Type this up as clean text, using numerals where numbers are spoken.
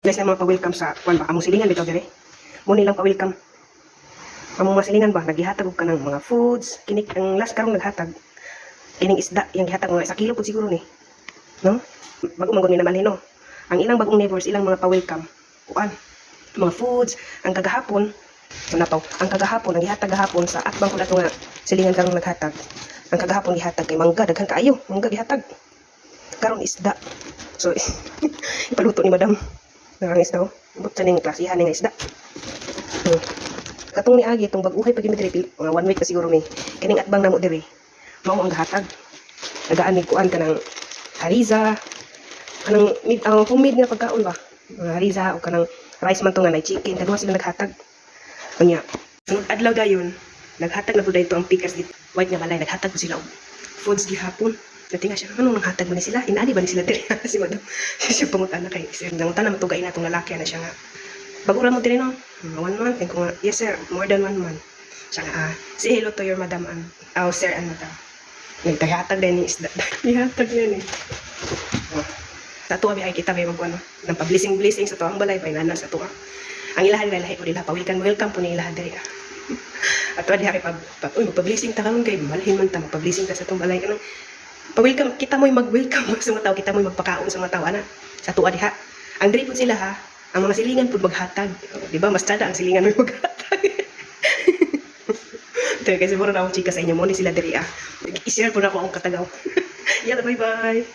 Guys, na mga pa-welcome sa kuan ba, among silingan bitaw dire. Mo nilang pa-welcome. Among mga silingan ba, nagihatag og kanang mga foods, kini ang last karong naghatag. Kining isda, yang gihatag mga 1 kilo pud siguro ni. No? Bago man gud mi namalhin, no. Ang ilang bagong neighbors, ilang mga pa-welcome. Kuan, mga foods, ang kagahapon, napaw, ang kagahapon, ang gihatag gahapon sa atbang ko ato nga silingan karong naghatag. Ang kagahapon gihatag kay mangga, daghan kaayo, mangga gihatag. Karon isda. So, ipaluto ni madam. Narang isda, oh. But sa ning klasihan ni nga isda. Katong niagi itong bag-uhay pag mi diri, mga one week na siguro mi. Kining atbang namo diri. Mao ang gahatag. Nagaan mig kuan kanang hariza, kanang mid, ang homemade nga pagkaon ba. Mga hariza o kanang rice man to nga nay chicken, kaduha sila naghatag. Unya, sunod adlaw dayon, naghatag na pud dito ang pickers dito. White nga balay, naghatag po sila og foods gihapon. Dati nga siya, anong nanghatag man ni sila? Inaani ba ni sila diri? Si madam. Siya pangutana kay sir. Nangutana man tugay na itong lalaki na siya nga. Bago ra mo diri, no? Mga one month. Ko nga, "Yes sir, more than one month." Siya nga, "Ah, say hello to your madam and, oh, sir and madam." Nagtahatag din ni isda. Ihatag na ni. Oh. Sa tuwa ay kita may mag ano, nang pa-blessing blessing sa tuwang balay pa inana sa tuwa. Ang ilahan nila lahi po nila pa welcome welcome po ni ilahan diri. Ato diha kay pag uy, magpa-blessing ta karon kay malhin man ta, magpa-blessing ta sa atong balay kanang pa-welcome kita mo'y mag-welcome sa mga tao, kita mo'y magpakaon sa mga tao ana sa tuwa diha. Ang diri pud sila ha, ang mga silingan pud maghatag. Oh, di ba mas tsada ang silingan mo'y maghatag. Ito, kasi mura na akong chika sa inyo mo ni sila diri ah. I-share po na ako ang katagaw. Yalla, bye bye.